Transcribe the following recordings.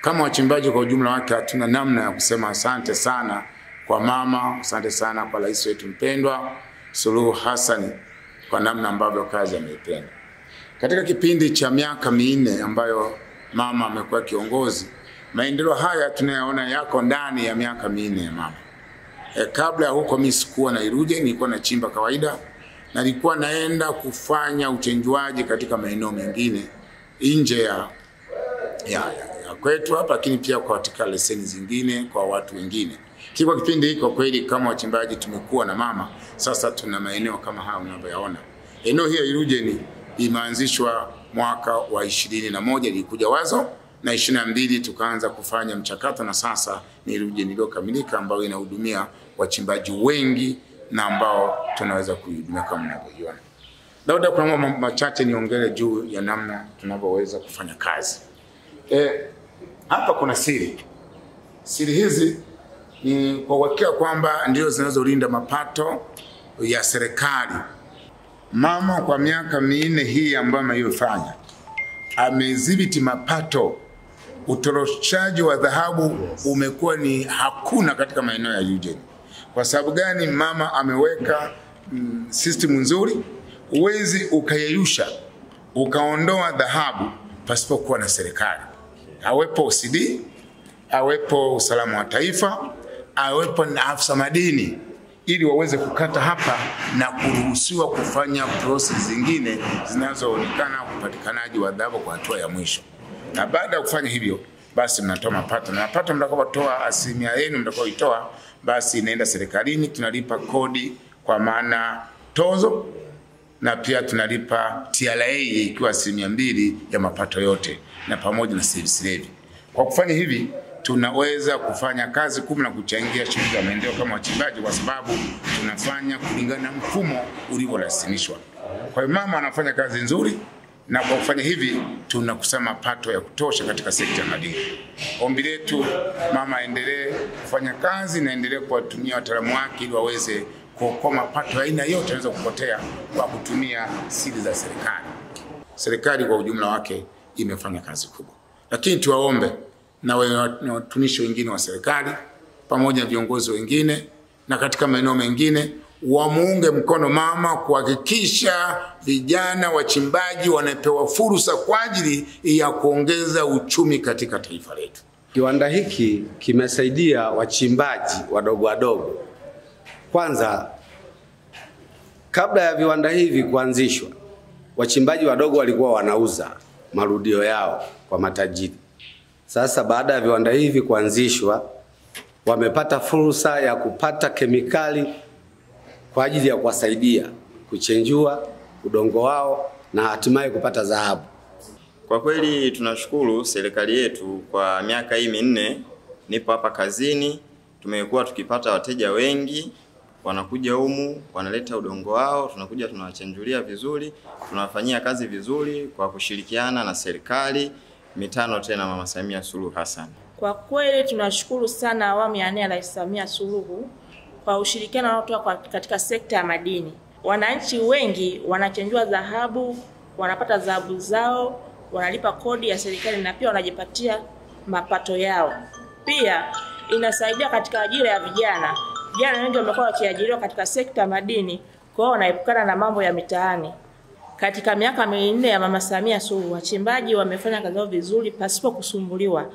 Kama wachimbaji kwa ujumla wake hatuna namna ya kusema asante sana kwa mama, asante sana kwa rais wetu mpendwa Suluhu Hassan kwa namna ambavyo kazi ameipenda. Katika kipindi cha miaka 4 ambayo mama amekuwa kiongozi, maendeleo haya tunayaona yako ndani ya miaka 4 ya mama. Kabla ya huko mimi sikuwa na Iluje, nilikuwa nachimba kawaida na nilikuwa naenda kufanya uchenjuaji katika maeneo mengine nje ya kwetu hapa, lakini pia kwa katika leseni zingine kwa watu wengine. Kwa kipindi hiki kwa kweli kama wachimbaji tumekuwa na mama, sasa tuna maeneo kama haya unavyoyaona. Eneo hili Iluje imeanzishwa mwaka wa 21, ilikuja wazo na 22 tukaanza kufanya mchakato, na sasa ni Iluje iliyokamilika ambayo inahudumia wachimbaji wengi na ambao tunaweza kuihudumia kama mnavyoiona. Labda kuna mambo machache niongele juu ya namna tunavyoweza kufanya kazi. Hapa kuna siri. Siri hizi ni kwa uhakika kwamba ndio zinazolinda mapato ya serikali. Mama kwa miaka 4 hii ambayo ameifanya, amedhibiti mapato. Utoroshaji wa dhahabu umekuwa ni hakuna katika maeneo ya Iluje. Kwa sababu gani? Mama ameweka system nzuri. Huwezi ukayeyusha ukaondoa dhahabu pasipokuwa na serikali. Awepo OCD, awepo usalama wa taifa, awepo na afisa madini, ili waweze kukata hapa na kuruhusiwa kufanya process zingine zinazoonekana upatikanaji wa dhahabu kwa hatua ya mwisho. Na baada ya kufanya hivyo, basi mnatoa mapato, na mapato mtakapotoa, asilimia yenu mtakayoitoa, basi inaenda serikalini. Tunalipa kodi kwa maana tozo, na pia tunalipa TRA ikiwa 2% ya mapato yote, na pamoja na service levy. Kwa kufanya hivi tunaweza kufanya kazi kubwa na kuchangia shughuli za maendeleo kama wachimbaji, kwa sababu tunafanya kulingana na mfumo ulivyorasimishwa. Kwa hiyo mama anafanya kazi nzuri, na kwa kufanya hivi tunakusanya mapato ya kutosha katika sekta ya madini. Ombi letu, mama aendelee kufanya kazi na endelee kuwatumia wataalamu wake ili waweze kuokoa mapato aina yote yanaweza kupotea kwa kutumia siri za serikali. Serikali kwa ujumla wake imefanya kazi kubwa. Lakini tuwaombe na watumishi wengine wa serikali pamoja na viongozi wengine na katika maeneo mengine wamuunge mkono mama kuhakikisha vijana wachimbaji wanapewa fursa kwa ajili ya kuongeza uchumi katika taifa letu. Kiwanda hiki kimesaidia wachimbaji wadogo wadogo. Kwanza, kabla ya viwanda hivi kuanzishwa, wachimbaji wadogo walikuwa wanauza marudio yao kwa matajiri. Sasa baada ya viwanda hivi kuanzishwa, wamepata fursa ya kupata kemikali kwa ajili ya kuwasaidia kuchenjua udongo wao na hatimaye kupata dhahabu. Kwa kweli tunashukuru serikali yetu kwa miaka hii 4 nipo hapa kazini, tumekuwa tukipata wateja wengi wanakuja humu, wanaleta udongo wao, tunakuja tunawachenjulia vizuri, tunawafanyia kazi vizuri kwa kushirikiana na serikali. 5 tena Mama Samia Suluhu Hassan. Kwa kweli tunashukuru sana awamu ya 4 ya Rais Samia Suluhu kwa ushirikiano wanaotoa katika sekta ya madini. Wananchi wengi wanachenjua dhahabu, wanapata dhahabu zao, wanalipa kodi ya serikali na pia wanajipatia mapato yao. Pia inasaidia katika ajira ya vijana. Vijana wengi wamekuwa wakiajiriwa katika sekta ya madini, kwa hiyo wanaepukana na mambo ya mitaani. Katika miaka 4 ya Mama Samia Suluhu, wachimbaji wamefanya kazi zao vizuri pasipo kusumbuliwa.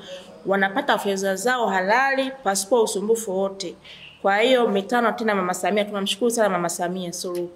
Wanapata fedha zao halali pasipo usumbufu wote. Kwa hiyo 5 tena Mama Samia, tunamshukuru sana Mama Samia Suluhu.